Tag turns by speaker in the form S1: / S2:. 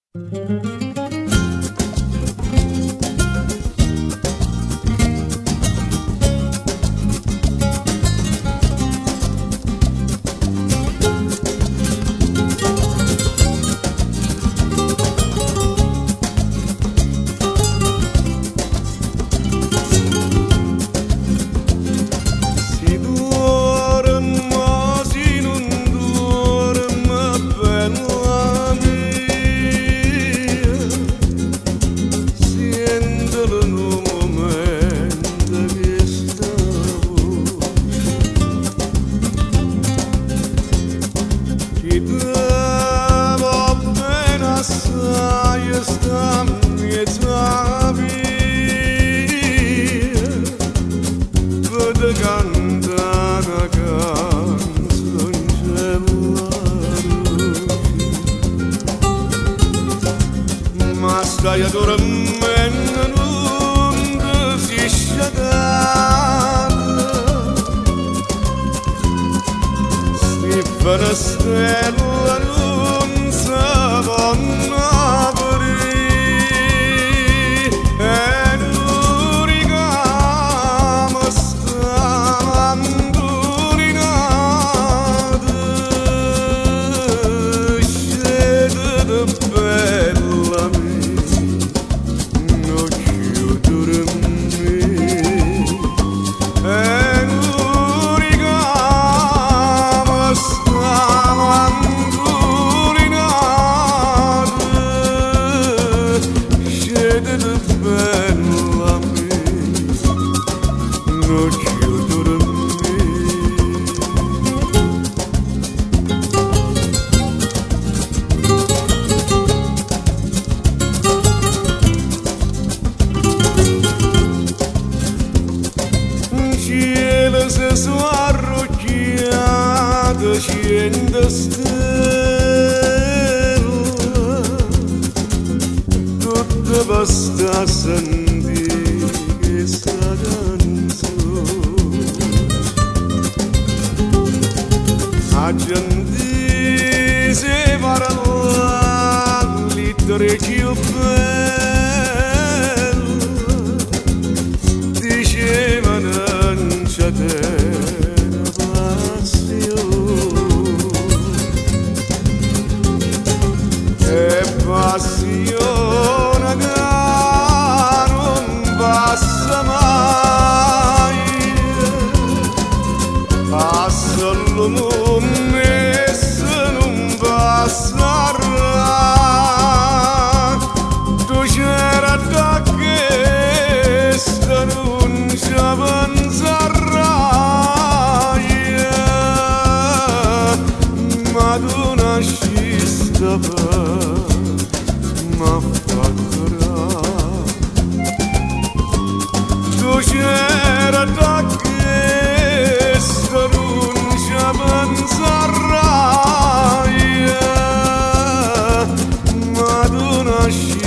S1: Si duorm o si nun duorm, bella mia, sientelo nu mumento chesta voce. Chi te vo' bene assaje sta 'mmiezz' 'a via, pe' te cantà 'na canzuncella doce. Ma staje durmenno, nun te si' scetata. 'Sti fenestelle nun se ponno aprì. È nu ricamo 'sta mandulinata. Scetate, bella mia, nu cchiù durmì. È nu ricamo 'sta mandulinata. Scetate, bella mia, nu cchiù durmì. 'Ncielo se so' arrucchiate ciento stelle, tutte pe' sta a sentì chesta canzone. Aggio 'ntiso 'e parlà ll'ittere cchiù belle, dicevano nun ce tene passione. È passione ca nun passa maje, passa lu munno e essa nun passarrà. Tu certo a chesto nun ce penzarraje, ma tu nasciste pe' m'affatturà. Tu certo a chesto nun ce penzarraje, ma tu nasciste